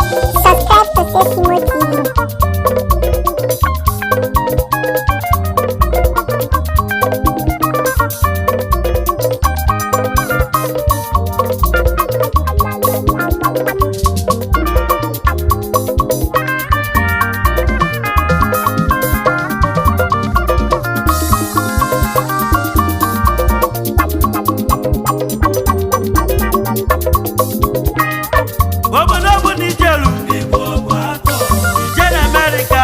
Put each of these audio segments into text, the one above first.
Subscribe to Sesimo TV. Obodo bụ Nijelu, ije na Amerịka,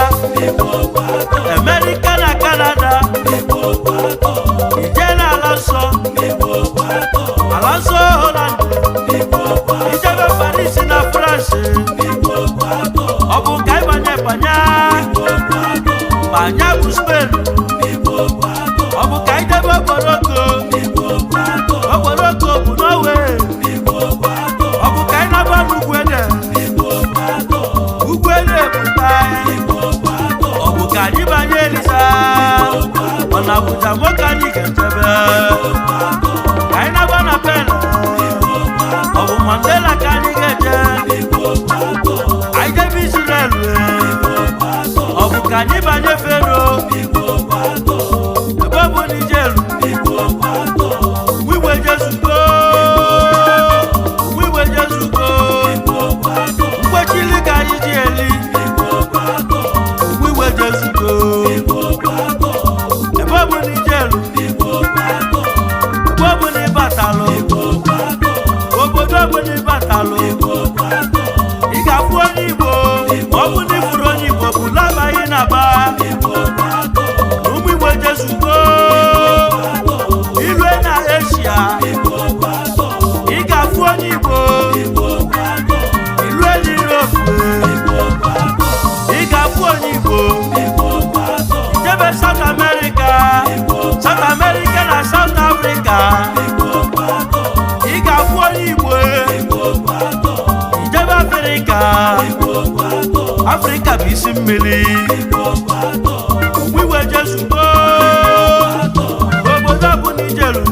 Amerịka na Kanada, ije na ala nsọ, ala nsọ Holland, ijebe Paris na France. Ọ bụ ka ịbanye banye banye bụ Spain. Ọ bụ ka idebe okporoko, okporoko bụ Norway. Ọ bụ ka anyị naba n'ugwu ede, ugwu ede pụta. Ọ bụ ka anyị banye Elisa, ọ na Abuja nwoke anyị ga-echebe. Ka anyị naba na Pele, ọ bụ Mandela ka anyị ga-eje. Anyị jebe Israel, ọ bụ ka anyị banye Fero. Ebe ọ bụ Nijeru, wiwe Jesugo, wiwe Jesugo, mgbechili ka anyị ji eli, wiwe Jesugo. Ebe ọ bụ Nijeru, ebe ọ bụ na ịbatalụ, obodo ọ bụ na ịbatalụ, ị ga-afụ onye Igbo. Ma ọ bụ na ịfụrụ onye Igbo bụ labaghị na ba ụmụ Igbo Jesugo. Ilue na Eshia, ị ga-afụ onye Igbo. Ilue na Europe, ị ga-afụ onye Igbo. Jebe South America, South America na South Africa, ị ga-afụ onye Igbo. Jebe Afrịka, Afrịka bụ isi mmiri. Wiwe Jesugo, obodo bụ Nijelu,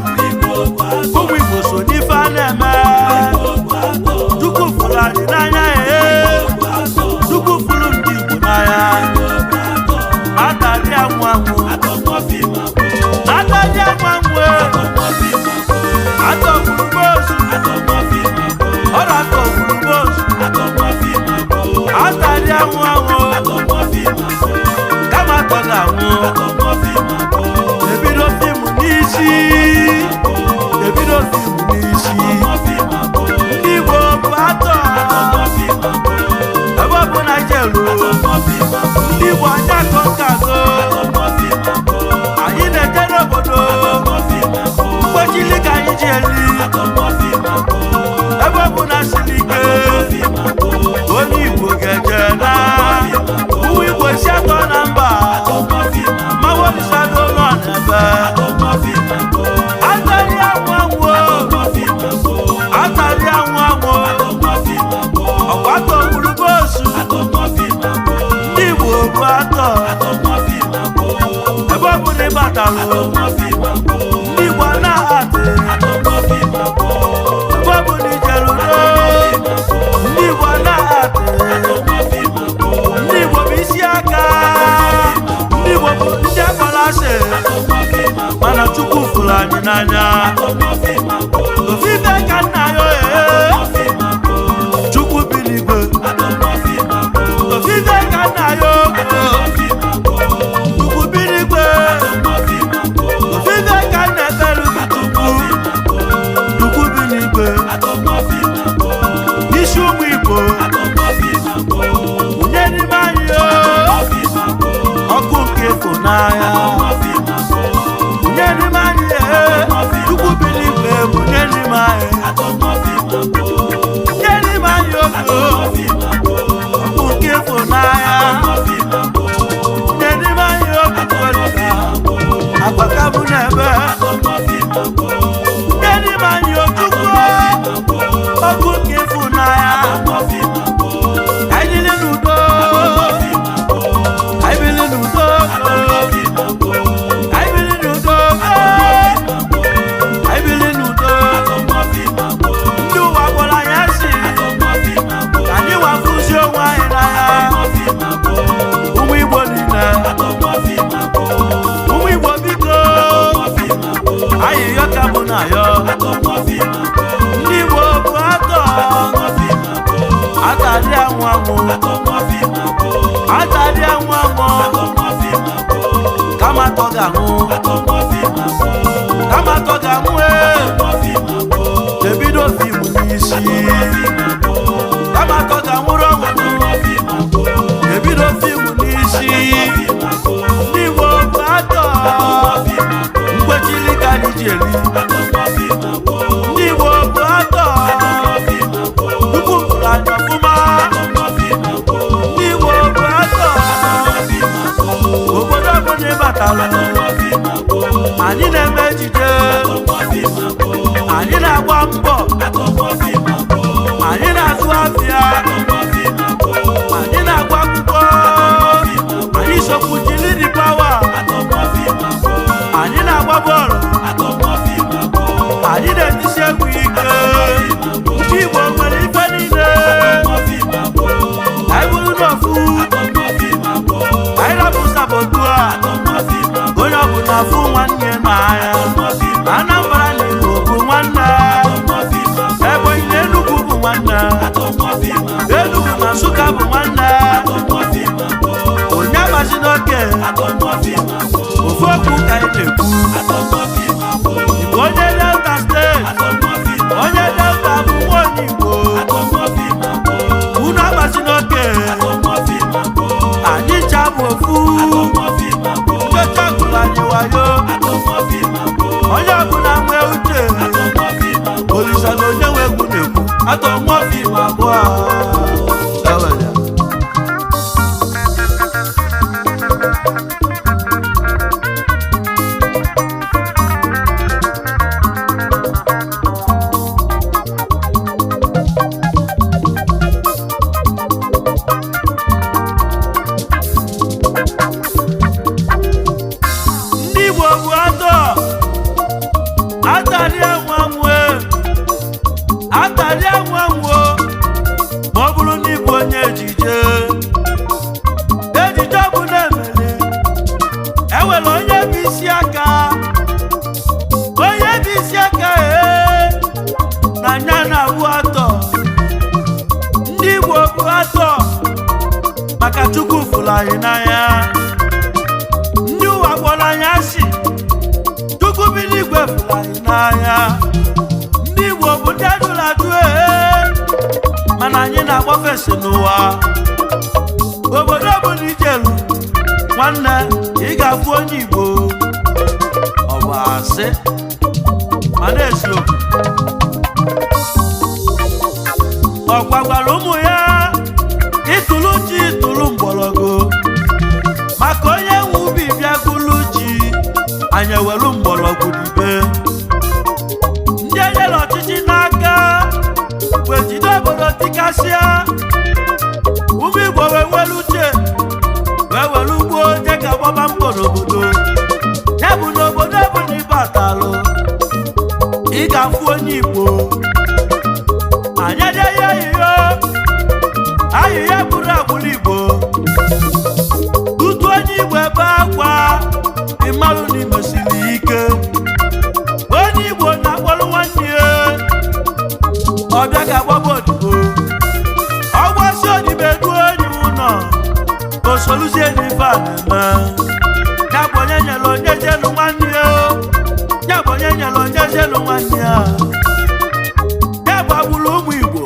ụmụ Igbo so n'ife a na-eme. Chukwu fụrụ anyị n'anya, ee, Chukwu fụrụ ndị Igbo n'anya. Atali anwụ anwụ, atali anwụ anwụ, atọgburu mozu, ọrụ atọgburu mozu, atali anwụ anwụ, kama atọ ga-anwụ. Ebido fim n'isi, ebido fim n'isi. Ndị Igbo bụ atọ, ebe ọ bụ na jelu, ndị Igbo anya akọ nka agụ. Anyị na-eje n'obodo mkpochili ka anyị ji eli. Ebe ọ bụ na siri ike, onye Igbo ga-eje na ụmụ Igbo si atọ na mba mmanwụ olisa n'ụlọ n'ebe. Atali anwụ anwụ, atali anwụ anwụ, ọkwa atọ gburu boosu. Ndị Igbo bụ atọ, ebe ọ bụ na ịbatalụ, ndị Igbo na-atị. Ebe ọ bụ na ijerudo, ndị Igbo na-atị. Ndị Igbo bụ isi aka, ndị Igbo bụ ndị akpọrọ asị, mana Chukwu fụrụ anyị n'anya. Ofufe ka nna ya, ee, Chukwu bi n'igwe. Ofufe ka nna ya, ogo Chukwu bi n'igwe. Ofufe Atari anwụ anwụ, atari anwụ anwụ, kama atọ ga-anwụ, kama atọ ga-anwụ ee, ebido fim n'isi. Kama atọ ga-anwụrụ ọnwụ, ebido fim n'isi. Ndị Igbo bụ atọ, nkwechili ka anyị ji eri. Ndị Igbo bụ atọ, tupu mụrụ anyị ọfụma. Ndị Igbo bụ atọ, obodo ọbụla ịbatalụ, anyị na-eme ejije, anyị na-agba mbọ, anyị na-azụ afịa, anyị na-agba akwụkwọ, anyị sokwu jiri dị pawa, anyị na-agba bọọlụ, anyị na-etisi egwu ike. Ndị Igbo nwere ife niile. Anyị bụrụ n'ofu, anyị rapụ sabotu a, onye ọbụla fụ nwanne n'anya. Anambra na Igbo bụ nwanne, Ebonyi na Enugu bụ nwanne, Enugu na Nsụka bụ nwanne. Onye amazi n'oke, ofu okwu ka anyị na-ekwu. Igbo onye Delta steeti, onye Delta bụ nwa onye Igbo. Unu amazi n'oke, anyị ncha bụ ofu. Nchocha gụrụ anyị wayo, onye ọbụla nwee uche. Olisa na onye nwe egwu na-ekwu atọ nwa fim abụọ ewere. Ndị Igbo bụ atọ, atari anwụ anwụ e, atari anwụ anwụ o. Ma ọ bụrụ na ịbụ onye ejije, ejije ọ bụla emere, enwere onye bụ isi aka, onye bụ isi aka ee, na anya na-awụ atọ. Ndị Igbo bụ atọ maka Chukwu fụrụ anyị n'anya. Ndị ụwa kpọrọ anyị asị, Chukwu bi n'igwe fụrụ anyị n'anya. Ndị Igbo bụ ndị ajụrụ ajụ ee, mana anyị na-agbafesi n'ụwa. Obodo ọbụla ijelu, nwanne, ị ga-afụ onye Igbo. Ọ bụ asị mana eziokwu. Ọkwa gwara ụmụ ya ịtụrụ ji tụrụ mgbọrọgwụ, maka onye nwe ubi bịa gụlụ ji, anyị ewelu mgbọrọgwụ dibe. Ndị enyere ọchịchị n'aka wee jide obodo tikasịa. Ụmụ Igbo wee were uche wee were ugbo je ka gbaba mbọ n'obodo. Ya bụ na obodo ọbụla ịbatalụ, ị ga-afụ onye Igbo. Anyị adịghị ayịyọ ayịyọ bụrụ agbụrụ Igbo. Tutu onye Igbo ebe akwa, ịmalụ na imesiri ike. Onye Igbo na-akpọrọ nwanne ya ọbịa ga-agbaba odibo, ọgbasi odibo eduo onye ụlọ, osoluzie n'ife a na-eme. Ya bụ onye nyere onye jelu nwanne ya, ya bụ onye nyere onye jelu nwanne ya. Ya bụ agbụrụ ụmụ Igbo,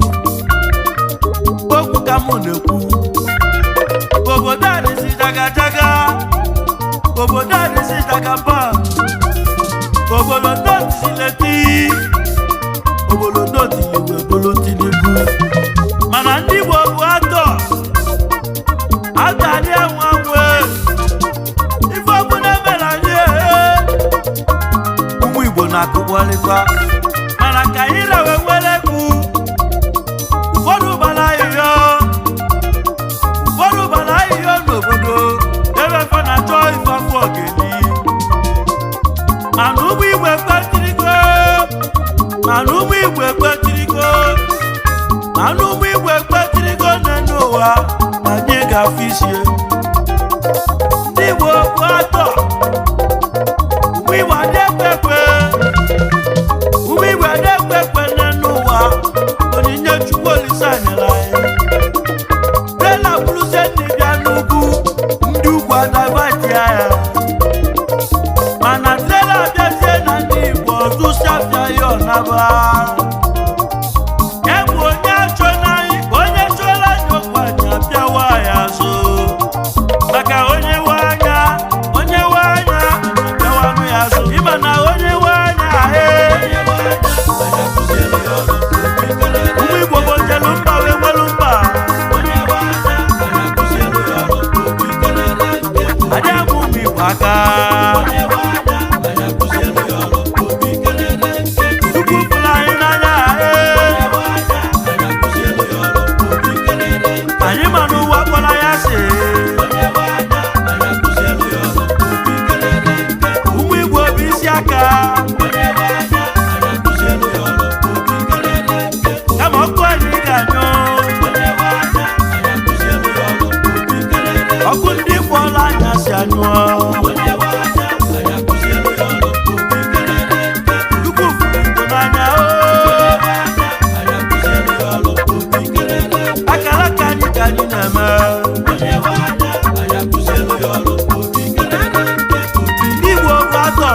okwu ka mụ na-ekwu. Obodo a dịzi jaga jaga, obodo a dịzi jagaba, obodo dotileti, obodo dotiligwe bụrụ Tinubu. Mana ndị Igbo bụ atọ, atọ adị anwụ anwụ e. Ife ọbụla mere anyị ee, ụmụ Igbo na-akụkpọlịkwa. Mana ka anyị rewe nwere egwu, ụfọdụ gbara ahịhịa, ụfọdụ gbara ahịhịa n'obodo ebe fa na-achọ ife afọ ogeli. Mana ụmụ Igbo ekwetirigo, mana ụmụ Igbo ekwetirigo, mana ụmụ Igbo ekwetirigo n'elu ụwa na anyị ga-afụ isi. Ndị Igbo bụ atọ, ụmụ Igbo adị ekwe ekwe, ụmụ Igbo adị ekwe ekwe n'elu ụwa. Onyinye Chukwu Olise nyere anyị. aka. Chukwu fụrụ anyị n'anya ee. Anyị ma n'ụwa kpọrọ ya asị. Ụmụ Igbo bụ isi aka. Kama ọkụ anyị ga-anyụ. Ọkụ ndị kpọrọ anya si anyụọ. Chukwu fụrụ Igbo n'anya oo. Akara aka anyị ka anyị na-eme. Ndị Igbo bụ atọ.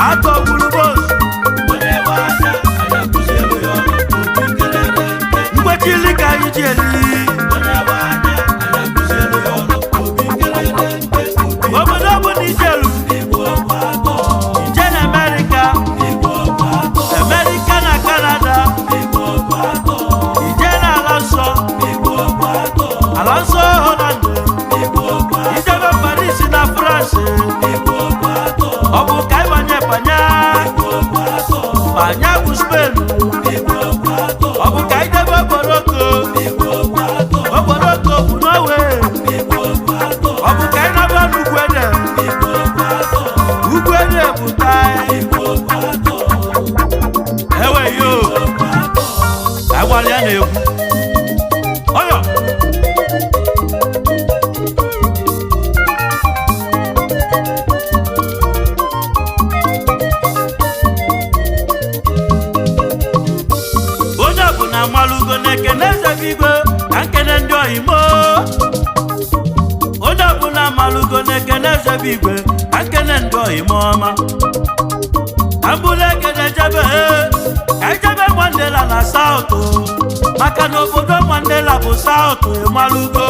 Atọ gburu bos. Mgbechili ka anyị ji eli. Obodo bụ na ijelu. Ije na Amerịka. Amerịka na Kanada. Ije na ala nsọ. Ala nsọ Holland. Ijebe Paris na France. Ọ bụ ka anyị banye banye. Banye bụ Spain. Ọ bụ ka anyị debe okporoko. Okporoko bụ Norway. Ọ bụ ka anyị naba n'ugwu ede. Ugwu ede bụ Tai. Ewe yo. Ka anyị gbalịa na egwu. Ọyọ. Onye ọbụla malụgo na-ekene eze bụ igwe ka nkene ndị oyimo. Onye ọbụla malụgo na-ekene eze bụ igwe ka nkene ndị oyimo ọma. Ka mbụlụ ekene jebe ka ijebe Mandela na Saụtụ, maka na obodo Mandela bụ Saụtụ. Ịmalụgo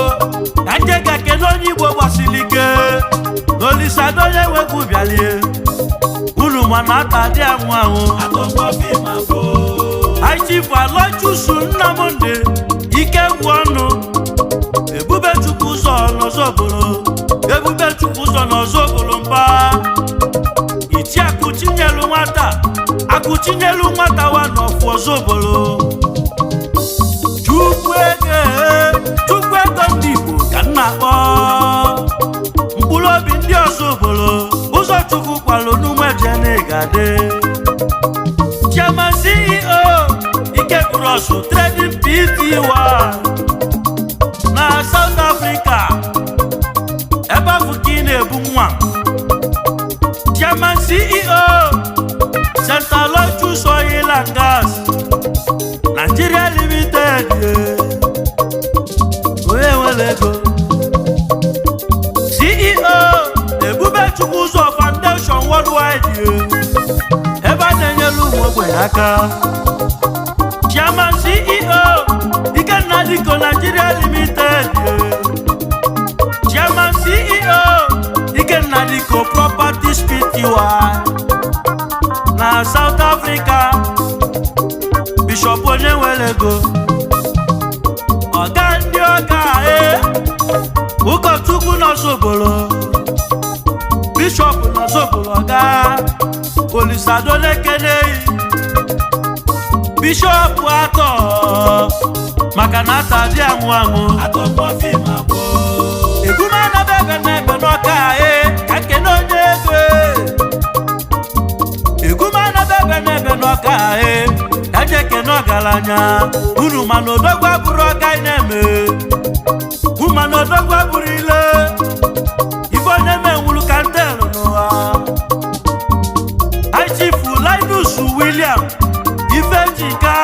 ka nje ga kene onye Igbo gbasiri ike na Olisadonye wegwu bịalie unu mana ata dị anwụ anwụ. Aichifu Alochusu Nnamdị ike gwụ ọnụ. Ebube Chukwu ụzọ n'Ọzọbụlụ. Ebube Chukwu ụzọ n'Ọzọbụlụ mba. Ichi akụchinyelu nwata, akụchinyelu nwata wa n'ọfụ Ọzọbụlụ. Chukwu ego, Chukwu ego ndị Igbo ka m na-akpọ. Mkpụrụ obi ndị Ọzọbụlụ ụzọ Chukwu kwalụ n'umeje na ịga-adị. Chairman CEO Ike Cross Trading Pty na South Africa, ebe ahụ ka ị na-ebu nwa. Chairman CEO Central Lotus Oil and Gas Nigeria Limited. Onye nwere ego. CEO Ebube Chukwu Ụzọ Foundation Worldwide, ebe a na-enyere ụmụ ogbenye aka. Chairman CEO Ikenna Diko Nigeria Limited. Chairman CEO Ikenna Diko Properties Pty na South Africa. Bishop onye nwere ego, ọga ndị ọga e, ụkọchukwu n'Ọzọbụlụ, bishọp n'Ọzọbụlụ, ọga Olisadolekene, bishọp atọ, maka na ata dị anwụ anwụ. Ebumanabe ebe na ebe n'ọka e ka nkene onye ego e. Egumanabe ebe na ebe n'ọka e ka nje kene ọgaranya unu mana odogwu abụrụ ọka ị na-eme unu mana odogwu abụrụ ile ife onye menwuru ka ntelụ n'ụwa. Chief Linus William Ifejika,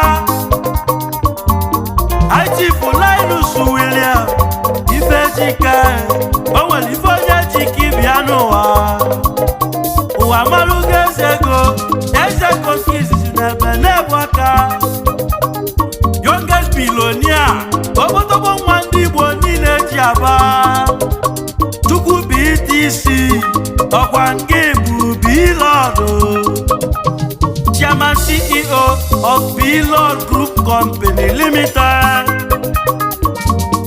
Chief Linus William Ifejika, o nwere ife onye ji ka ịbịa n'ụwa. Ụwa malụgo eze ego, eze ego nke izizi na-eme na-ebu aka. Youngest billionaire, ogbotogbo nwa ndị Igbo niile ji aba. Chukwu BTC ọkwa nke bụ Blord, Chairman CEO of Blord Group Company Limited,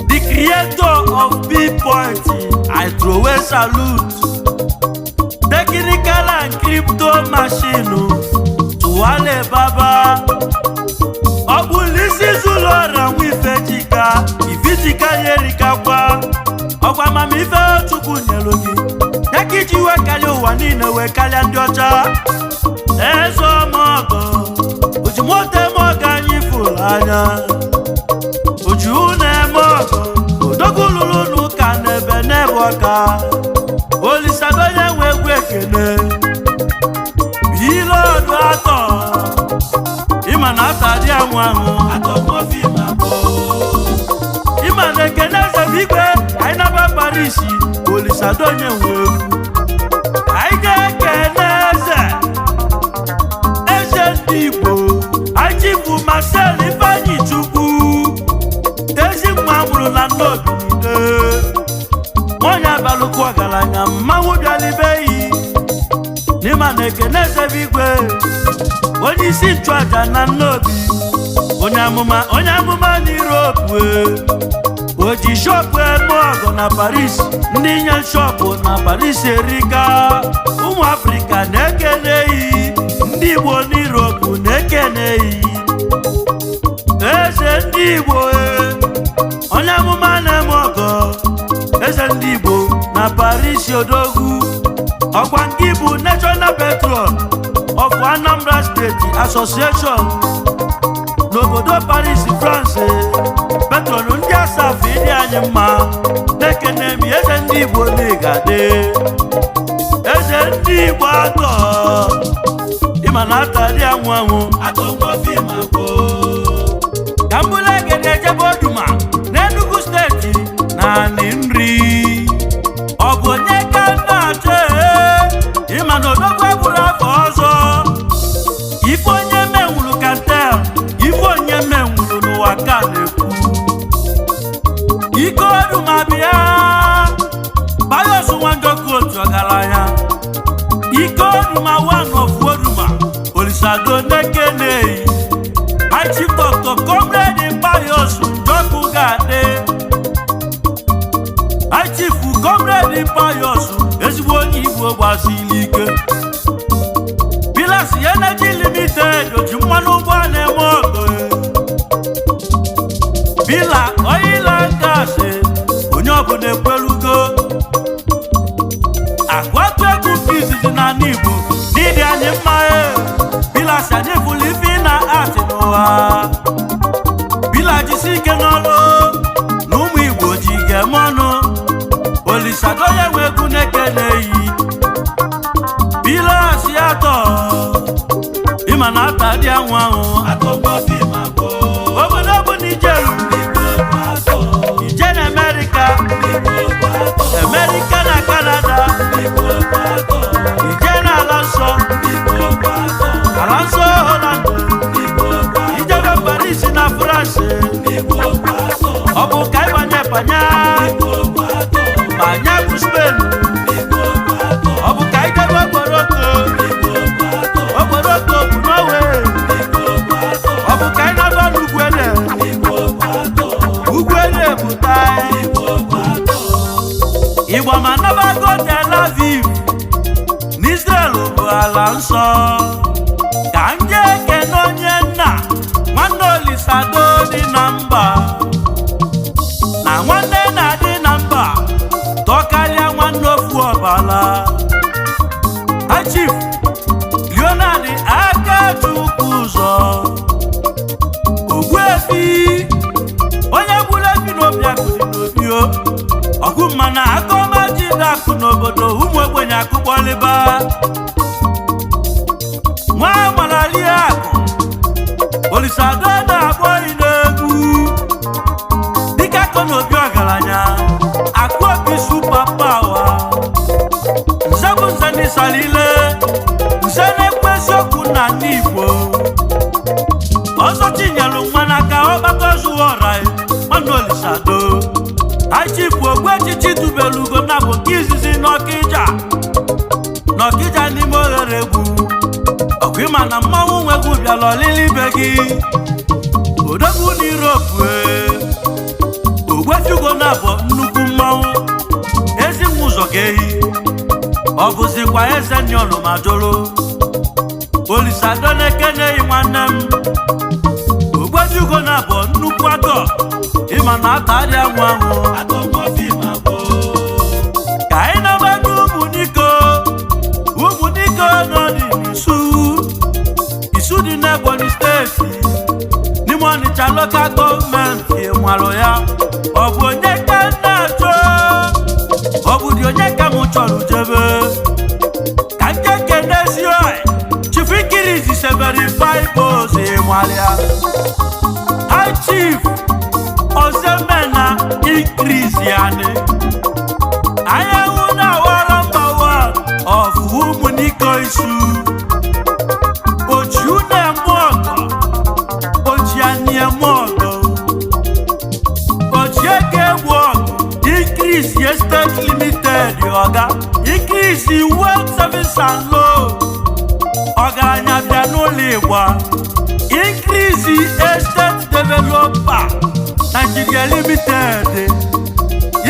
the creator Of B Point, I throw a salute. Technical and crypto machine, Tuwale Baba. Ọ bụ isi zụlọra nwa Ifejika, Ifejika yerikakwa. Ọkwa amamife Chukwu nyelu gị ya ka iji wee karịa ụwa niile, wee karịa ndị ọcha. Eze ọmọgọ ojimoto eme ọgọ, anyị fụrụ anya oju na-eme ọgọ. Odogwu lụrụ n'ụka n'ebe n'ebe ọka olisagonye nwe egwu ekene bilọdụ atọ. Ịma na ata dị anwụ anwụ, ịma na ekene eze bụ igwe. Anyị naba Paris, olisadonye nwe egwu. Anyị ga-ekene eze, eze ndị Igbo, anyị bụ Marcel Ifeanyi Chukwu, ezi nwa mụrụ na Nnobilide, nwanyị abalụkwu ọgaranya mmanwụ bịara ibe yi n'ịma na ekene eze bụ igwe, onye isi nchụaja na Nnobi, onye amụma, onye amụma n'Europe, o ji shop eme ọgọ na Paris. Ndị nye shop na Paris erika. Ụmụ Afrịka na-ekene yi, ndị Igbo n'Europe na-ekene yi. Eze ndị Igbo e, onye amụma na-eme ọgọ, eze ndị Igbo na Paris, odogwu. Ọkwa nke bụ National Patron of Anambra State Association n'obodo Paris, France. Patron ndị asafụ, ịdị anyị mma, na-ekene m. Eze ndị Igbo n'igade, eze ndị Igbo atọ, ịma na atadị anwụ anwụ. Ka mbụla egede ejebe Oduma n'Enugu Steeti na anị nri. Ọ bụ onye ka m na-achọ? Ee, ịma na odogwu egburu afọ ọzọ. Ife onye menwuru kantel, ife onye menwuru n'ụwa ka na-ekwu. Ike Oduma bịa, Pius Nwanjọkụ, otu ọgaranya ike Oduma, one of Oduma, Olisado Nekeneyi. High Chief Dr. Comrade Pius Njoku ga-adị. High Chief Comrade Pius, ezigbo onye Igbo gbasiri ike. Pillars Energy Limited, oji mmanụ ụgbọ na-eme ọgụ. Pillar Oil and Gas, onye ọbụla ekwelugo. Agwatụ egwu nke izizi n'ala Igbo n'ịdị anyị mma e. Pillars, anyị fụrụ ife ị na atị n'ụwa. Pillar, jisi ike n'ọrụ na ụmụ Igbo ji ga-eme ọnụ. Olisadoya nwe egwu na-ekele yi. Pillars ya atọ, ịma na ata dị anwụ anwụ. Obodo bụ Nijeru, ije na Amerịka, Amerịka na Kanada, ije na ala nsọ, ala nsọ Holland, ijebe Paris na France. Ọ bụ ka ịbanye banye banye bụ Spain. Ọ bụ ka ijebe okporoko, okporoko bụ Norway. Ọ bụ ka ịnaba n'Ugwuele, Ugwuele bụ tai Igbo. Ma nabago Tel Aviv n'Israel bụ ala nsọ, ka ndị ekene onye nna nwanne Olisado dị na mba, na nwanne na-adị na mba tọkarịa nwanne ofu ọbala. High Chief Leonard Akachukwu ụzọ Ogbuefi, onye gburu efi n'obi akụ dị n'obi o ọgụ mana akọma ji dị akụ n'obodo ụmụ ogbenye akụkpọlịba nwa agbaralie akụ. Olisado na-akpọ n'egwu dịka akọ n'obi ọgaranya akụ obi super power. Nze bụ nze n'ịsalile, nze na-ekwu eziokwu na ndị Igbo ọzọ. Chinyelu nwa n'aka ọgbakọ zuwa ọra nwanne Olisado. Achịpụ ogbu echichi dubelugo na bụ nke izizi n'Ọkịja, n'Ọkịja n'ime oghere egwu. Ọkwa ịma na mmanwụ nwegwu bịara ọlịlị ibe gị. Odogwu n'Europe, ogwefigo na abụ nnukwu. Ọ bụzikwa eze nyọnụmajụrụ Olisadonekene. Nwanne m Ogbejugo na bụ nnukwu atọ, ịma na ata adị anwụ anwụ. Ka anyị nabata Ụmụniko. Ụmụniko nọ dị n'isu isu dị n'Ebonyi Steeti, n'ime Ọnịcha Local Government. Nwalụ ya, ọ bụ onye ka m na-achọ? Ọ bụ dị onye ka m chọrọ jebe ka nke kenezi oi Chief Ikirizi sebere bibos nwalịa. High Chief Ozemena Ikriziani anyanwụ na-awara mba one of Ụmụniko Isu, ojiu na-eme ọgọ, ojianieme ọgọ, ojieke egwu ọgụ, Increase Estate Limited, ọga Increase Wealth Service and Loan, ọgaranya bịa n'ụlọ ịgba, Increase Estate Developer Nigeria Limited.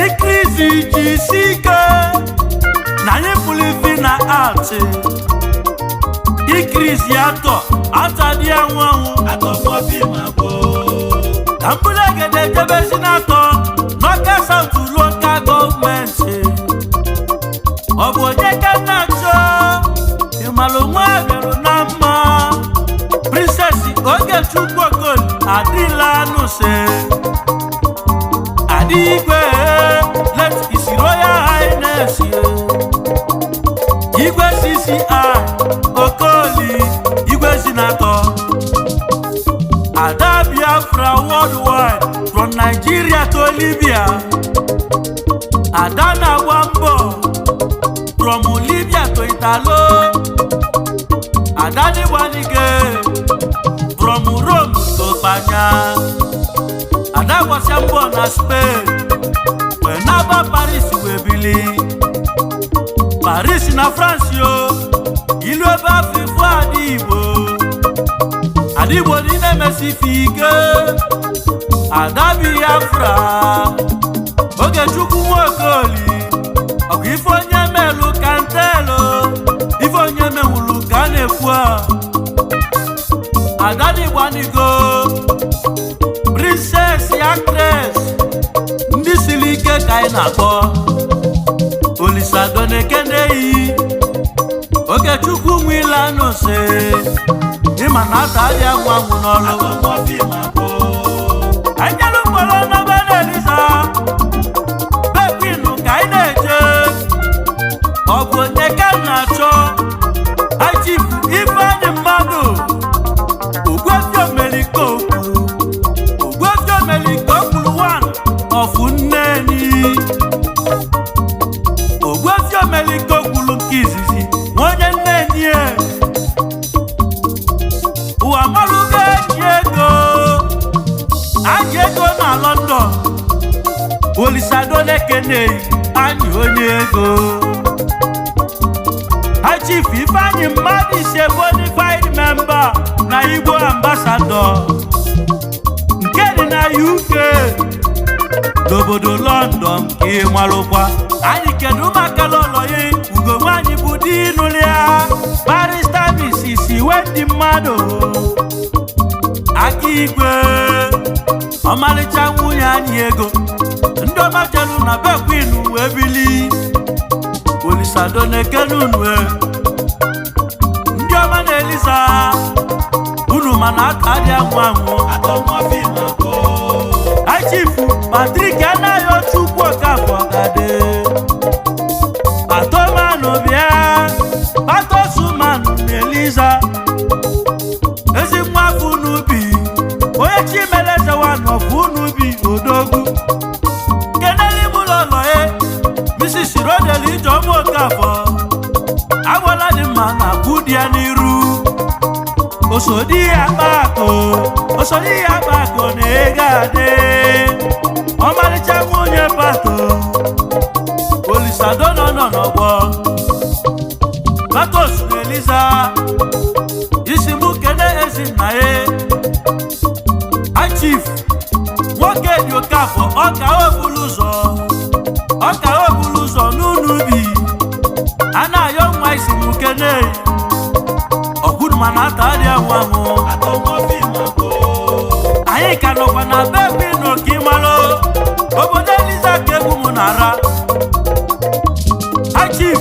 Increase ji isi ike na anyị pụrụ ifi na art. Increase atọ atadị anwụ anwụ ka mkpụrụ egede jebezi n'atọ n'Ọka South Local Government. Ọ bụ onye ka na-achọ? Ịmalụ nwa bịarụ na mma, Princess Ogechukwu Okoli adịla nụse adịgwe. Let His Royal Highness Igwe CCI Okoli, Igwe Sinatọ Ada Biafra worldwide, from Nigeria to Libya. Ada na-agba mbọ from Libya to Italo. Ada dịgbanike from Rome to Kpanya. Ada gbasịa mbọ na Spain wee naba Paris, wee bili Paris na France. Yo ilu ebe afọ ifu ada Igbo, ada Igbo niile mesife ike. Ada Biafra Ogechukwu Nwokoli, ọkụ ife onye melụ ka ntelo, ife onye mewulu ka a na-ekwu a. Adadigbanigo princess, actress, ndị siri ike ka anyị na-akpọ. Olisadonekeneyi Ogechukwu nwilanụsi, ịma na ata adị anwụ anwụ n'ọlụ. Anyị jelu mkpọrọ n'ebe na-elisa bekwinu ka anyị na-eje. Ọ bụ onye ka m na-achọ? Chief Ifeanyị Mmadụ Ogbuefi Omeliko kwuru, Ogbuefi Omeliko kwuru one of Nneni. Ogbuefi Omeliko kwuru nke izizi nwa onye Nneni e. Ụwa malụgo enyi ego anyị ego na London. Olisadolekene anyị onye ego. Chief Ifeanyi Mmadụ is a bonafide member na Igbo ambassador nke dị na UK, n'obodo London ka ị malụkwa anyị. Kedu maka lọlọ ya, ugo nwaanyị bụ di nụlịa, Barrister Mrs. Wendy Mmadụ aka igwe, ọmalịcha nwunye anyị ego, ndị ọma jelu na bekwinu wee bili. Olisadonekene, ndị ọma na-elisa unu, mana aka adị anwụ anwụ. Chief Patrick Anayo Chukwu Okafọ gade Patomanụ bịa, Patosumanụ na-eliza, ezi nwa afọ n'ubi, onye Chimeleze wanọfụ n'ubi, odogwu. Keneli mụlọlọ ye, Mrs. Rodel Ijeọma Okafọ, agwala dị mma na akwụ dị ya n'iru, osodi ya akpa akụ, osodi ya akpa akụ na ego adị, ọmalịcha nwunye Pato. Olisadona nọ n'ọgbọ Patos na Eliza. Isi mụ kene ezinna ya, Chief nwoke dị Okafọ, ọka obulu ụzọ, ọka obulu ụzọ n'ụlọ ubi. A na-ayọ nwa isi m kene ọgwụrụ mana ata adịghị anwụ anwụ. Anyị ka nọkwa na be Pino ka ịmalụ obodo Eliza ka egwu m na-ara. High Chief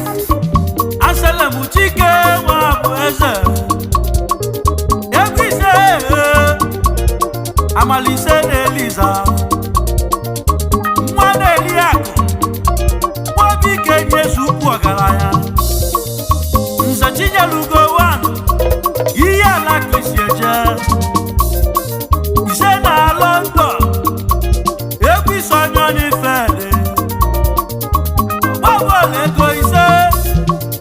Anselm Chike nwa bụ eze egwu ise amalise na Eliza nwa na-eli akụ nwaobike nyezu ukwu ọgaranya Nze Chinyelugo 1 ihe ala kwesị eje ise na London egwu ise onye n'ifede ọgbabọọlụ ego ise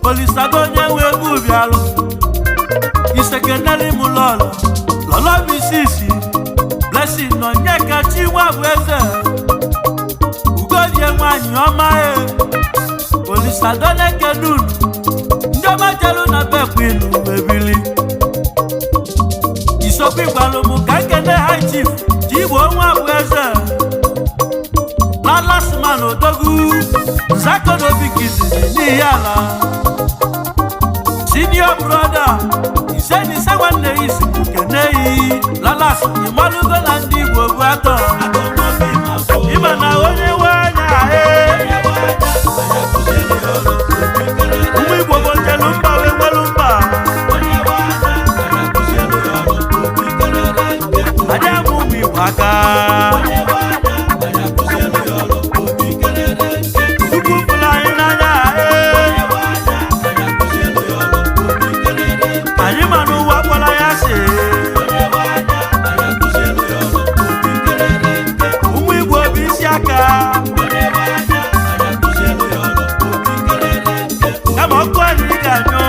olisago onye nwe egwu bịalụ isekeneli m lọlọ lọlọ misisi Blessing Onyeka Chinwa bụ eze ugodie nwanyị ọma e olisadonekenu ndị ọma jelu na bekwinu ebili isokwu igbalụm ka nkene high chief Chigbo nwa bụ eze lalasman odogwu nzakonobi kizizi n'ihi ala senior brother ise na ise nwanne ya isi keneyi lalas ịmalụgo na ndị Igbo bụ atọ ịma na onye nwe anya ee ụmụ Igbo bụ njelu mba wee nwelu mba adị ama ụmụ Igbo aka Chukwu fụrụ anyị n'anya ee anyị ma na ụwa kpọrọ ya asị ụmụ Igbo bụ isi aka kama ọkụ anyị ga-anyụ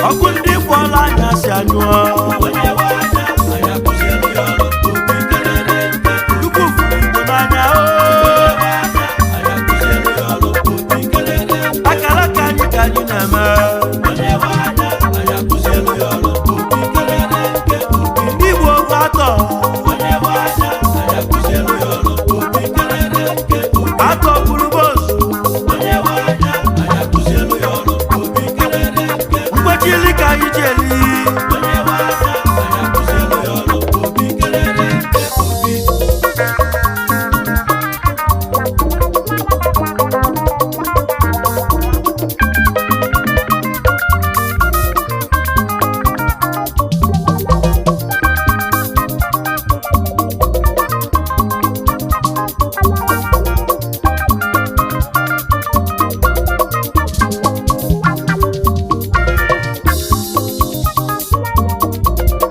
ọkụ ndị kwọrọ anya si anyụọ Chukwu fụrụ Igbo n'anya oo akara ka anyị ka anyị na-eme ndị Igbo bụ atọ atọ gburu bozu mkpechili ka anyị ji eli.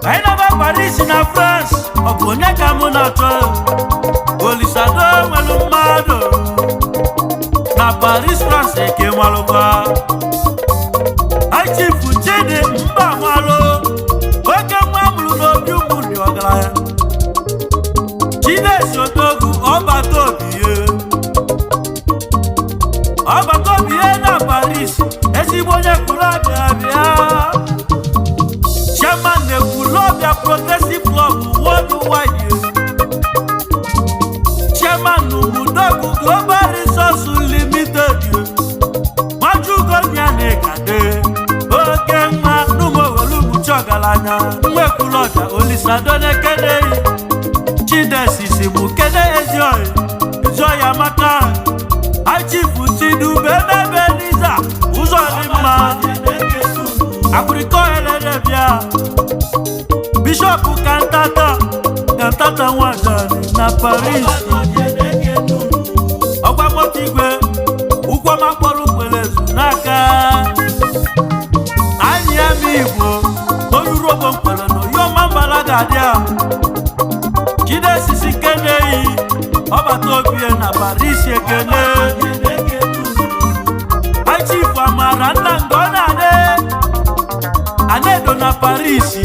Anyị na-aba Paris na France, ọ bụ onye ka mụ na-achọ Olisado nwelu mmadụ na Paris France eke nwalụkwa Chief Chidi mba nwalụ oke nwa mụrụ n'obi ụmụnne ọgaranya Chinesi Odogwu ọbata obiye ọbata obiye na Paris ezigbo onye kwuru abịa bịa Chairman Ekwulobia Progressive Club Worldwide, Chairman Umudogu Global Resource Limited, Majugonya-Nekade, oke nwa n'Umowelumuchi ọgaranya, nwa Ekwulobia Olisadonekene, Chidesi si mụ kene Ezioyi, Ezioyi amaka, Chief Chidube Ebeniza, ụzọ dị mma. Akwụrịkọ elele bịa Bishọp Kantata Kantata Nwagani na Paris ọgwa moto igwe ụkwọma kpọrọ ukwelezu n'aka anyị ama Igbo onye urobo mkpere na oyoma mbala ga-adị a Chidesisi keneyi ọbata obie na Paris ekene Chief Amara nna nke ọ na-adị Anedo na Paris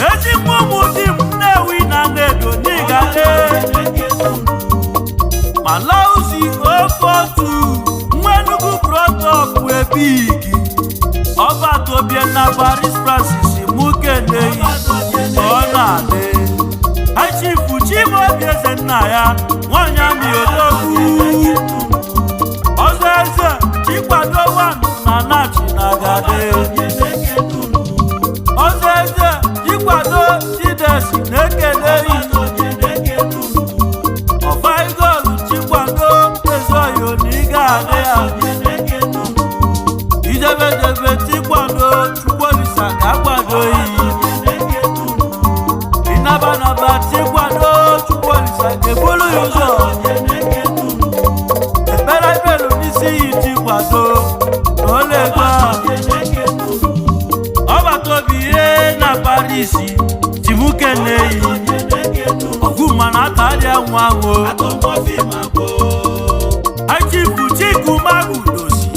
ezigbo ụmụ di m Nnewi na Anedo n'Igade Malausi ofe otu nwa Enugu protọpụ ebigi ọba tobie na Paris Francis Mukeneyi ọ na-adị Chief Chimaobi eze nna ya nwanyị amị odogwu. Eze Chikwado wanụ na nachi na gade. Ọzọ eze Chikwado Chidesi na-ekele yi. Ọfaigolu Chikwado Ezeoyo na ịga adị ya. Ijebedebe Chikwado Chukwuolisa ka akwado yi. Ịnabanaba Chikwado Chukwuolisa ga-ebulu ya ụzọ. Ekpere ibelu n'isi yi Chikwado na olego a. Ọgbata obi ihe na Paris Chibukeneyi. Ọgwụ mana atarịa nwa ahụ. Achifu Chikumagudosi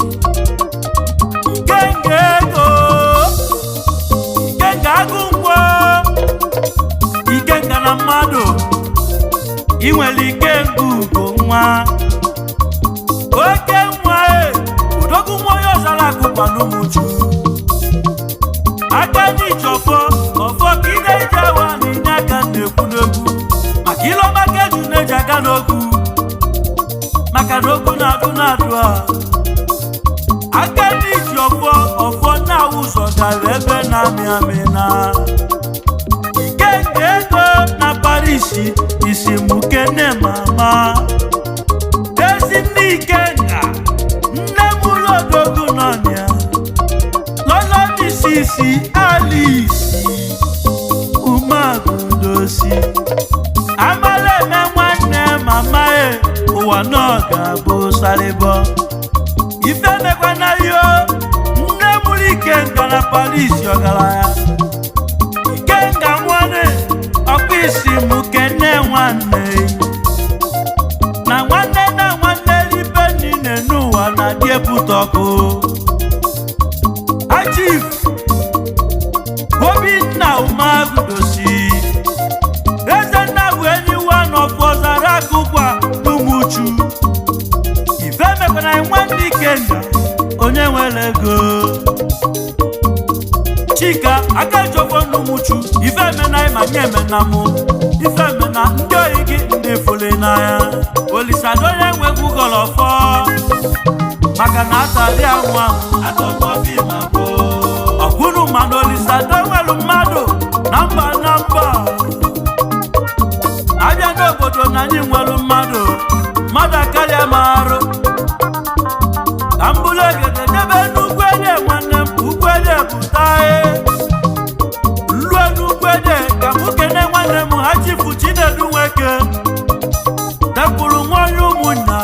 Nkenke ego Ikenga agụ nkwọ Ikenga na mmadụ ị nwere ikenga ugo nwa oke nwa e odogwu nwa onye ọzara akụkwa n'ụmụchu aka n'iji ọfọ ọfọ ka ide ije awa na-enye aka na-ekwu n'egwu maka ilọma keju na-eji aga n'okwu maka na okwu na-adụ na-adụ a aka n'iji ọfọ ọfọ na-awụ ụzọ gara ebe na-amị amị na Ikenga ego na Paris isi mukene mama ezi nne Ikenga nne m ụlọ odogwu nọ na ya lọlọ misisi Alice Umagudosi amala eme nwanne mama e ụwa nọ ga-abụ sarịbọ ife mekwana yo nne mụrụ Ikenga na Paris ọgaranya Ikenga nwanne ọkpa isi mụ kene nwanne na nwanne na nwanne ribe niile n'ụwa na-adị ebute ọkụ. Chief Obinna Umagudosi Ezenna bụ enyi nwanọfọzara akụkwa n'Umuchu ife mekwana nwanne Ikenga onye nwere ego Chika akajọfọ n'Umuchu ife emena ma nye emena mụ ife emena ndị oyi gị ndị fụli n'anya Olisado onye nwegwu gọlọfọ maka na atari anwụ anwụ ọkwụrụ mana Olisado nwere mmadụ na mba na mba abịa n'obodo na anyị nwere mmadụ mmadụ akarịa ma arụ ka m bụrụ egede debe n'ugwu ede nwanne m ugwu ede pụta e nruo n'ugwu ede ka mụ kene nwanne m ha chifu Chinedu Nweke depụrụ nwanyị ụmụnna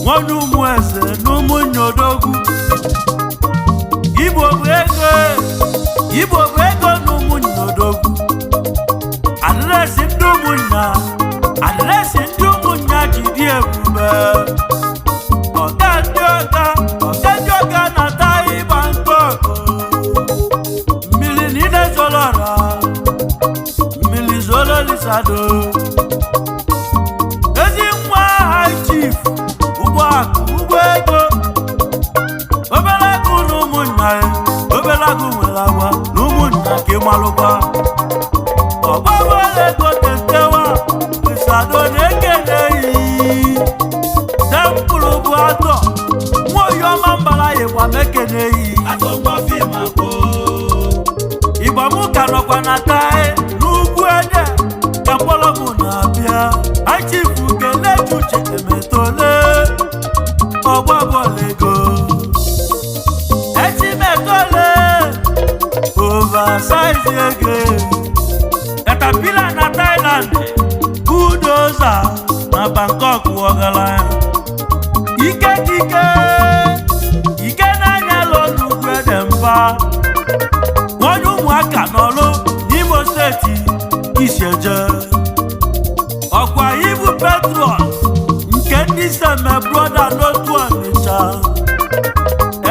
nwanyị ụmụ eze na ụmụnna odogwu Igbo bụ ego Igbo bụ ego na ụmụnna odogwu adreesị ndị ụmụnna adreesị ndị ụmụnna ji dị ebube ọga ndị ọga ọga ndị ọga na-ata ịgba nkọkụ mmiri niile zoro ọra mmiri zoro Olisado ezi nwa high chief ụgbọ akụ ụgbọ ego obere agụ na ụmụnna ya obere agụ nwere agwa na ụmụnna ka ịmalụkwa ọgbabọla ego tetewa Olisado na-ekele yi tempụlụ bụ atọ nwa oyiọma mbara ịgba mekene yi ịgba mụ ka nọkwa na tai n'ugwu ede ka mkpọrọgwụ na-abịa achifu kelechi uche emetole ọgba bọọlụ ego echimetole oversize ego katapila na Thailand bulldozer na Bangkok ọgaranya ike kike ike n'anya lọnugwu ede mba onye ụmụaka n'ọlụ n'Imo steeti isieje ọkwa ibu petrol nke ndị seme broda n'otu Ọnịcha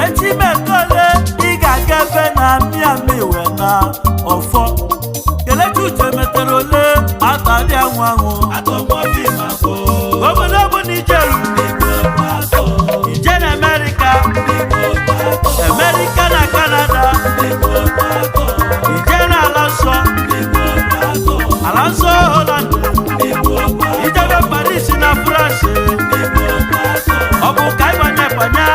echimetole ị ga-aga ebe na miami wee na ọfọ Kelechi Uche metere ole atadị anwụ anwụ obodo bụ Nijeru ije na Amerịka Amerịka na Kanada ije na ala nsọ ala nsọ Holland ijebe Paris na France ọ bụ ka ịbanye banye.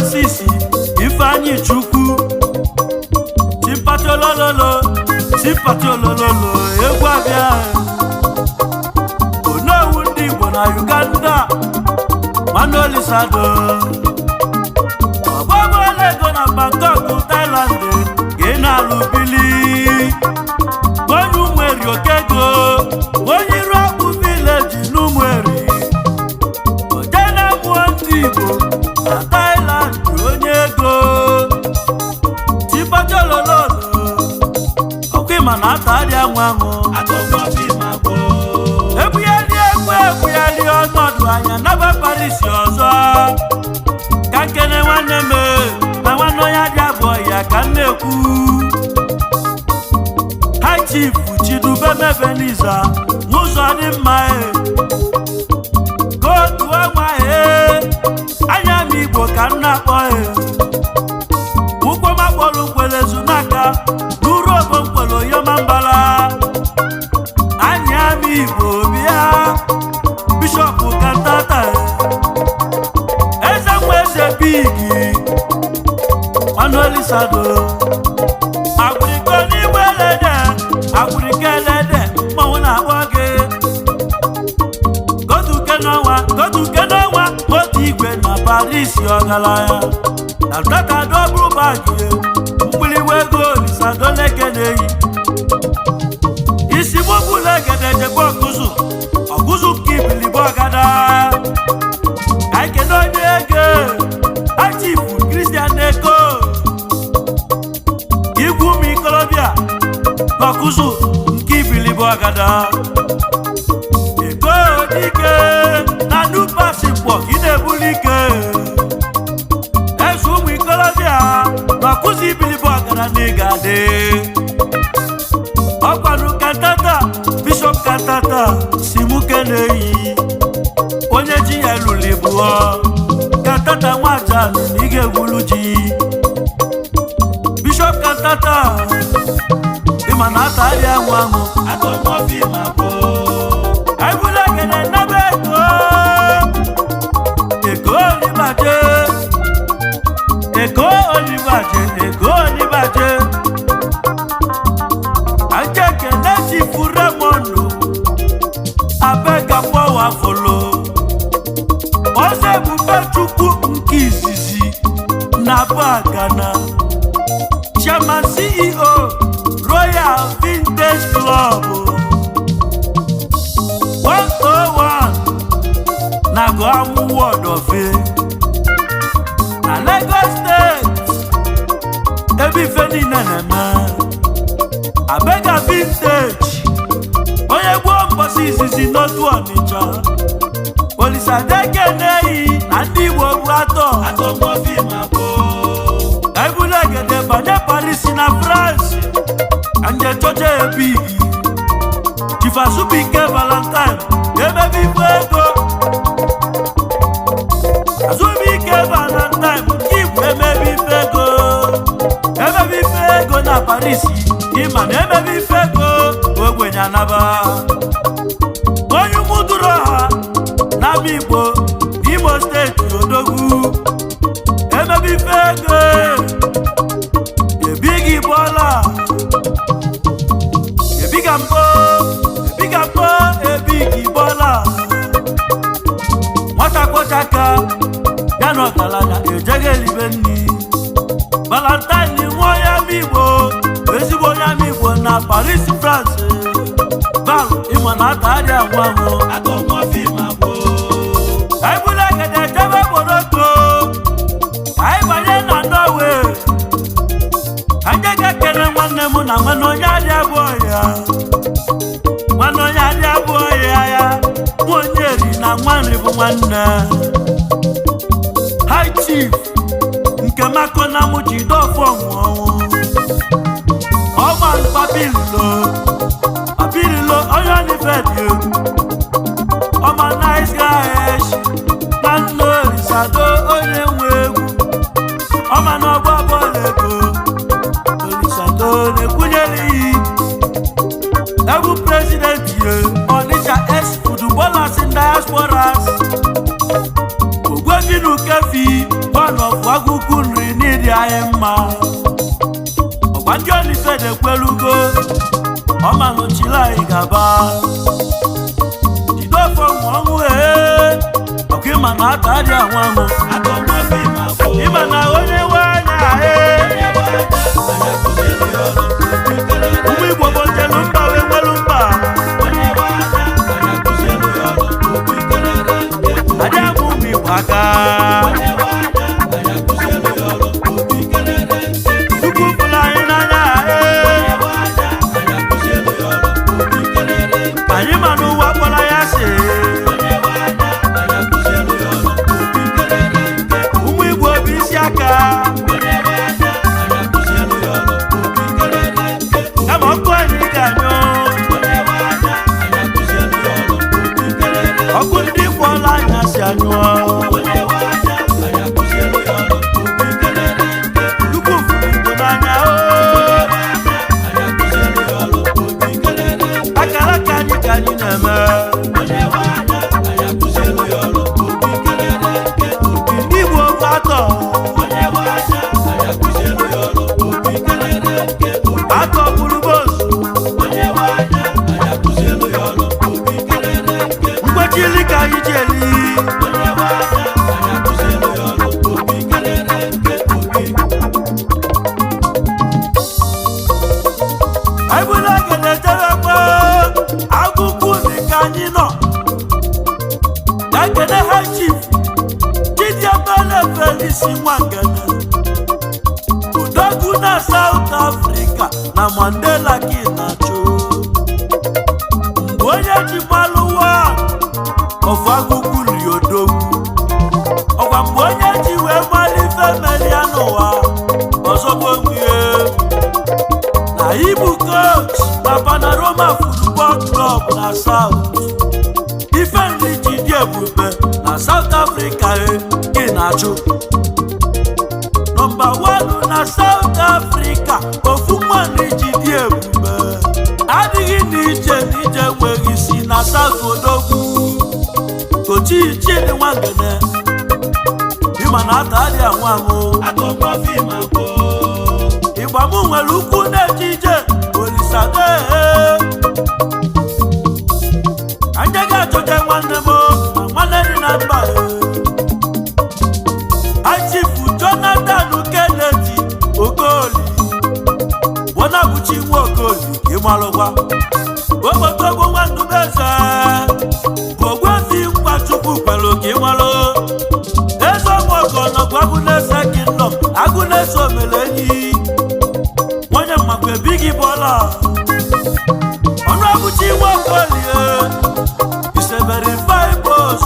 Francis Ifeanyi Chukwu, Simpatiolololo, Simpatiolololo, egwu abịa. Onowu ndị Igbo na Uganda, Manuel Sado, ọgbọgbọla ego na Bangkok, Thailand, ka ị na-alụ bili. Onye Ụmụeri Okego, onye iru akpụ village n'Ụmụeri, oje na-amụọ ndị Igbo na Thailand, onye ego tipatolololo. Ọkwa ịma na ata adịa nwa anwụ ebughali egwu, ebughali ọnọdụ anya naba Paris ọzọ. Ka nkene nwanne m na nwanne onye adị abụọ ya ka m na-ekwu. Ha, Chief Chidube Mebeniza, n'ụzọ dị mma e kotu ọnwa e anya m Igbo ka m na-akpọ e ụkwụ makpọrọ nkwelezu n'aka n'uru obo nkwele oyoma mbala anya m Igbo bịa. Bishọp Kantata, eze nwa eze bigi Manuel Sado, agbụrịko n'igwe elede, agbụrịko elede, mmanwụ na-akpọ gị goduke n'ọnwa, goduke n'ọnwa, otu igwe na Paris, ọgaranya na tata double bag, mgbịrịgba ego Olisado na-ekeneyi isi gbogbo egede jebe ọkụzụ ọkụzụ nke ibilibe ọgada. Ka anyị kene onye ego, achifu Kristian Neko, igwu ụmụ ikolobịa n'ọkụzụ nke ibilibe ọgada. Ego dike na nupasipọ ka ị na-ebuli ike eze ụmụ ikolobịa n'ọkụzụ ibilibe ọgada na ị ga-adị ọkwanụ. Kantata, Bishọp Kantata si mụ keneyi onye ji ya lụrụ bụọ Kantata nwajanụ na ị ga-egwulu ji. Bishọp Kantata, ịma na ata adịghị anwụ anwụ. Ebule ekene naba ego, ego olibaje, ego olibaje, ego olibaje. Ajekene Chifu Remonu abegakpọwa folo ọzọ, ebube Chukwu nke izizi na Bagana, Chairman, CEO, Royal Vintage Club 101 na Goamu Wọdọfe na Lagos State, ebe ife niile na-eme. Abega Vintage, onye gboo mbọsị izizi n'otu Ọnịcha. Olisadekeneyi na ndị Igbo bụ atọ. Ebulegede banye Paris na France, nje chọcha ebigi Chief Azubike Valentine, emebe ife ego. Azubike Valentine nke Igbo, emebe ife ego, emebe ife ego na Paris. Ịma na emebe ife ego ogbenye anaba. Onye ụmụduru ọha n'ama Igbo, Imo Steeti, odogwu emebe ife ego ebighị bọla, ebiga mbọ, ebiga mbọ, ebighị bọla. Nwata kwọcha aka ya na ọgaranya ejeghị elibe nni. Valentine nwa onye ama Igbo, ezigbo onye ama Igbo na Paris, France. Val, ịma na ata adị anwụ anwụ. Ebule egede jebe Morocco, ka anyị banye na Norway. Anyị ga-ekele nwanne m na nwanne onye adị abụọ ya, nwanne onye adị abụọ ya, ya nwa onye eri na nwa nri bụ nwanne. High Chief nke mako na mụ ji dọfọ ọnwụ ọma papililo papililo, onye onifedi ọma, nice guy na nna Olisado, onye nwe egwu ọma na ọgba bọọlụ ego. Olisado na-ekwunyere iyi egwu president ye Onitsha ex footballers in diasporas, Ogwebinu Kefi, one of Agụgụ. anyị mma. Ọkwa ndị Olise na-ekwelugo ọmalụchila anyị gaba jide ofe ọnwụ ọnwụ. Ee, ọkwa ịma na ata adị anwụ anwụ, ịma na onye nwe anya. Ee, ụmụ Igbo bụ njelu mba wee nwelu mba adị ama ụmụ Igbo aka. Chukwu fụrụ anyị n'anya. Ee, anyị ma na ụwa kpọrọ ya asị. Ụmụ Igbo bụ isi aka kama ọkụ anyị ga-anyụ, ọkụ ndị kwọla anya si anyụọ. Chukwu fụrụ Igbo n'anya o. Akara aka anyị ka anyị na-eme. Ndị Igbo bụ atọ atọ bụrụ bozu mgbechili ka anyị ji eli. Anyị bụrụ oge na-echebekwa agụkwu dị ka anyị nọ ka ekene ha. Chief Chidiebele Felisi Nwangene Odogwu na South Africa na Mandela ka ị na-achụ mgbe onye ji malụwa ọfụ agụkwu ri odogwu. Ọkwa mgbe onye ji wee mara ife meria n'ụwa ọzọgbo nwunye na ibu coach na Panorama Football Club na South Ifenri Chidi Ebube na South Africa. E gị na-achụ nọmba 1 na South Africa. Ofu nwanne Chidi Ebube adịghị n'iche n'iche nweghị isi na South. Odogwu Kochi Chidi Nwangene, ịma na ata adị anwụ anwụ. Ịgba mụ nwere ukwu na-eje ije olisade anya ga-achọta nwanne m ma nwanne dị na mba. Achifu Jonathan Kennedy Okoli Bonabuchi nwa Okoli, ịmalụkwa okpotogbo nwandubeze bụ ogbuefi Nkwachukwu kwere ka ịmalụ eze ọmụọkọ nọgụ agụnese kingdom agụnese omere enyi onye mmakwa ebighị bọla ọnụ abụchi nwa Okolie isebere fibos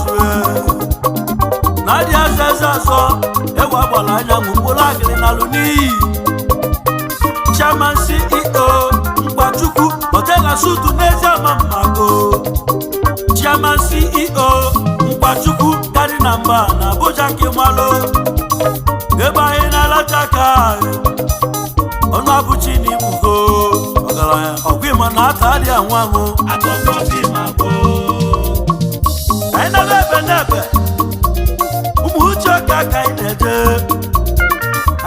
na-adị aza eze azọ egwu agbara anyanwụ mkpụrụ agịrị na alụ n'iyi. Chairman CEO Mkpachukwu Hotela Sutu n'ezi ama mmago. Chairman CEO Mkpachukwu gari na mba na Abuja kimalụ ebe anyị na-alacha aka ọnụ abụchi na ibugo ọgaranya ọgwa ịma na ata adị anwụ anwụ. Anyị na-ebe ebe n'ebe ụmụ uche ọka ka anyị na-eje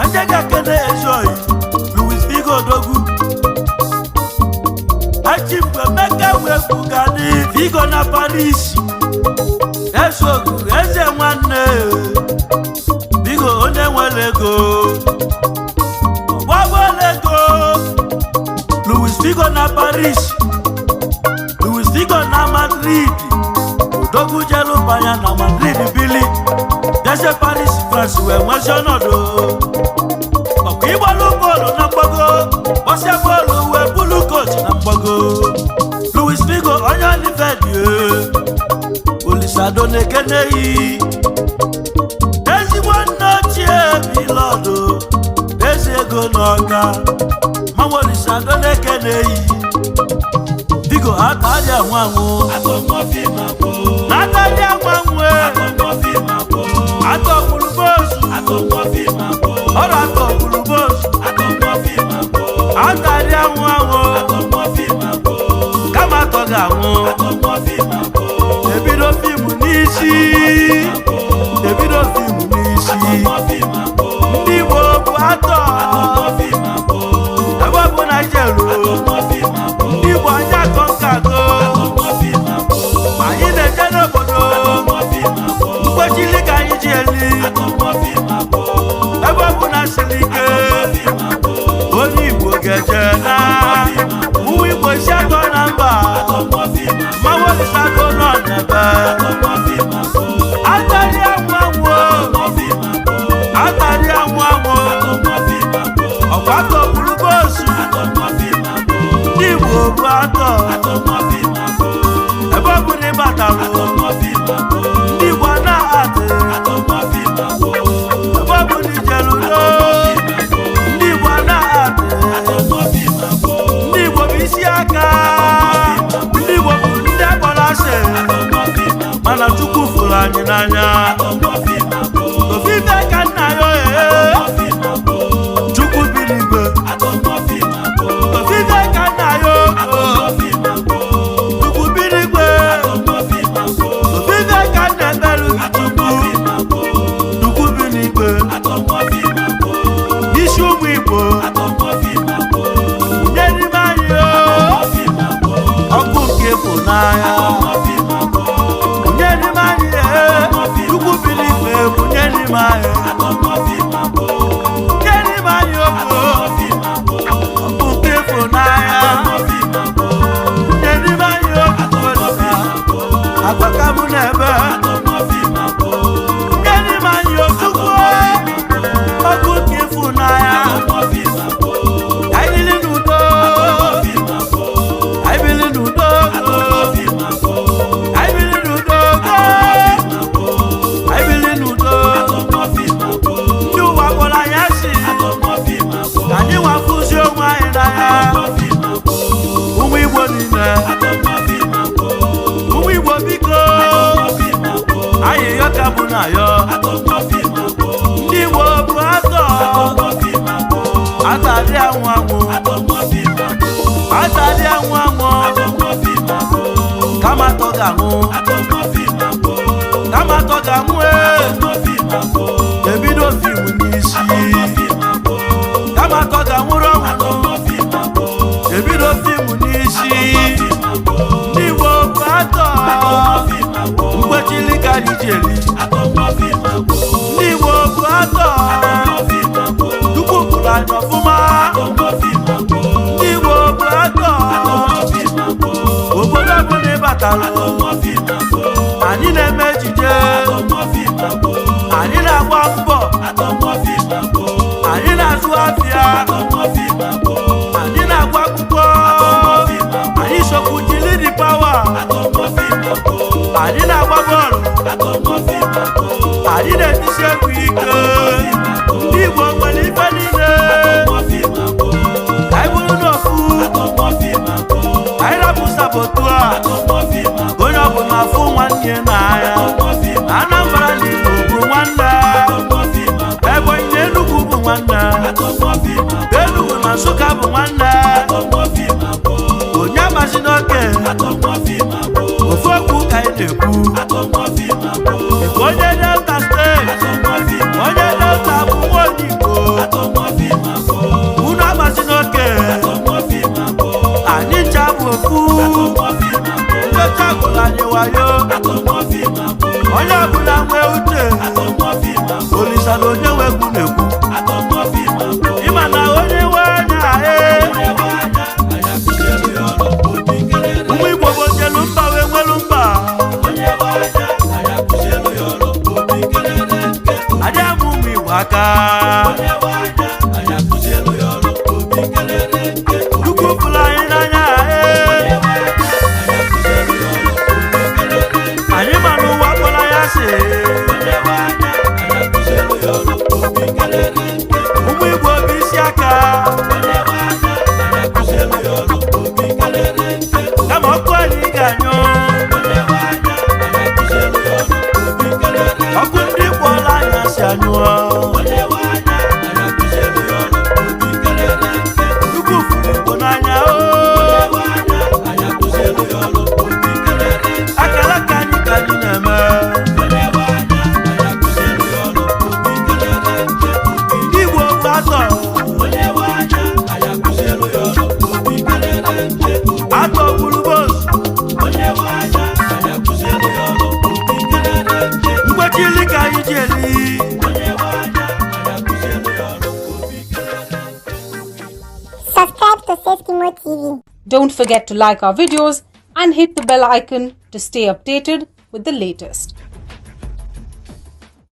anyị ga-ekene ezi oyi Louis Figo Odogwu Achimgbe Emeka wee kwugani Figo na Paris esogu eze nwanne Figo onye nwere ego ọgbagwara ego. Louis Figo na Paris, Louis Figo na Madrid. Odogwu jelu banya na Madrid bili bịazie Paris France wee nwezi ọnọdụ ọkwa ịgbalụ bọọlụ na mgbago gbasịa bọọlụ wee bụlụ coach na mgbago. Louis Figo onye Olivedi Olisado na-ekeneyi ezigbo nna ochie bilọdụ eze ego n'ọka manwa Olisado na-ekeneyi Figo ata adị anwụ anwụ ata adị anwụ anwụ atọ gburu boosu ọrụ atọ gburu boosu atari anwụ anwụ kama atọ ga-anwụ ebido fiimu n'isi ebido fiimu n'isi. Ndị Igbo bụ atọ. anwụ anwụ. Ọkwa atọ bụrụ boosu. Ndị Igbo bụ atọ. Ebe ọ bụla ị batalụ, ndị Igbo na-atị. Ebe ọ bụla ijelu udo, ndị Igbo na-atị. Ndị Igbo bụ isi aka. Ndị Igbo bụ ndị akpọrọ asị, mana Chukwu fụrụ anyị n'anya. Ofufe ka nna ya ee, Chukwu biri igwe. Ofufe ka nna ya oo, Chukwu biri igwe. Ofufe ka nna ekpelu gị Chukwu, Chukwu biri igwe. Isi ụmụ Igbo nye n'ime anyị oo, ọkụ nke ịfụnanya. Nye n'ime anyị ee, Chukwu biri igwe bụ nye n'ime anyị. Nye n'ime anyị oo, ọkụ nke ịfụnanya. Nye n'ime anyị oo, agwa ka mụ na-ebe. Nye n'ime anyị oo, Chukwu ọkụ nke ịfụnanya. Ka anyị bili n'udo, ka anyị bili n'udo, ka anyị bili n'udo, ka anyị bili n'udo. Ndị ụwa kpọrọ anyị asị, ka anyị nwafụzi onwe anyị n'anya. Ụmụ Igbo niile, ụmụ Igbo biko, ayịyọ ka mụ na yọ. Ndị Igbo bụ atọ, atọ adị anwụ anwụ, atọ adị anwụ anwụ, kama atọ ga-anwụ, kama atọ ga-anwụ ee, ebido fim n'isi. Kama atọ ga-anwụrụ ọnwụ, ebido fim n'isi. Ndị Igbo bụ atọ, mkwechili ka anyị ji eri. Ndị Igbo bụ atọ, Chukwu bụrụ anyị ọfụma. Ndị Igbo bụ atọ, obodo ọbụla ị batalụ, anyị na-eme ejije, anyị na-agba mbọ, anyị na-azụ afịa, anyị na-agụ akwụkwọ, anyị sokwu jili dị pawa, anyị na-agba bọọlụ, anyị na-etisi egwu ike. Ndị Igbo nwere ife niile. Ka anyị bụrụ n'ofu, ka anyị rapụ sabotu a, onye ọbụla fụ nwanne n'anya. Anambra na Igbo bụ nwanne, Ebonyi na Enugu bụ nwanne, Enugu na Nsụka bụ nwanne. Onye amazi n'oke, ofu okwu ka anyị na-ekwu. Ike onye Delta Steeti, onye Delta bụ nwa onye Igbo. Unu amazi n'oke, anyị ncha bụ ofu. Ndị ọcha gwụrụ anyị wayo, onye ọbụla nwee uche. Olisa na onye nwe egwu na-ekwu, ịma na onye nwe anya ee. Ụmụ Igbo bụ ojelu mba wee nwelu mba. Adị ama ụmụ Igbo aka. Chukwu fụrụ anyị n'anya ee. Anyị ma na ụwa kpọrọ ya asị. Ụmụ Igbo bụ isi aka. Kama ọkụ anyị ga-anyụ, ọkụ ndị kpọrọ anyị asị anyụọ. Chukwu fụrụ Igbo n'anya o. Akara aka anyị ka anyị na-eme. Ndị Igbo bụ atọ, atọ gburu bozu. Mgbechili ka anyị ji eli. Subscribe to Safety Mo TV. Don't forget to like our videos and hit the bell icon to stay updated with the latest.